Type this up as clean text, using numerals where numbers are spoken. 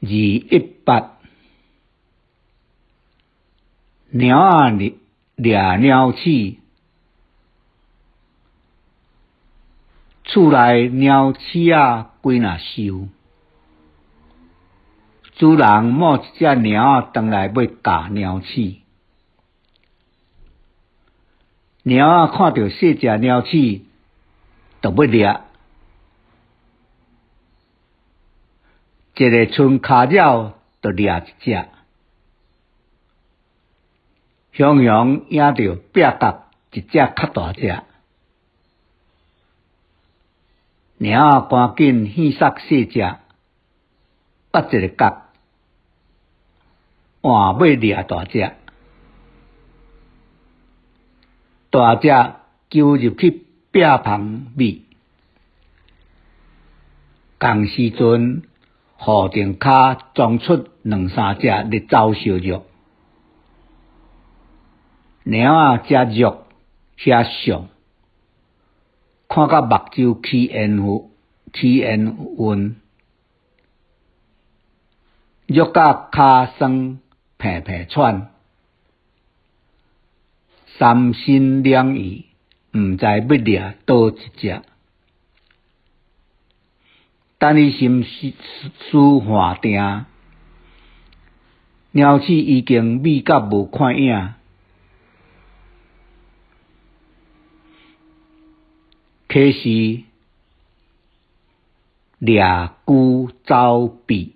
218，貓仔掠貓鼠，厝內貓鼠仔幾若岫，主人募一隻貓仔轉來欲咬貓鼠，貓仔看著細隻貓鼠，就欲掠。一个伸跤爪就掠一隻，雄雄贏著壁角一隻較大隻，貓仔趕緊戲殺細隻，捌一个角，換欲掠大隻，大隻揪入去壁縫覕，仝時陣。雨頂跤撞出兩三隻咧走燒肉，貓仔食肉遐上，看甲目睭起煙霧，起煙雲，肉甲跤酸，鼻鼻喘，三心兩意，毋知欲掠佗一隻。等伊心思換定，貓鼠已經覕甲無看影。可是掠龜走避。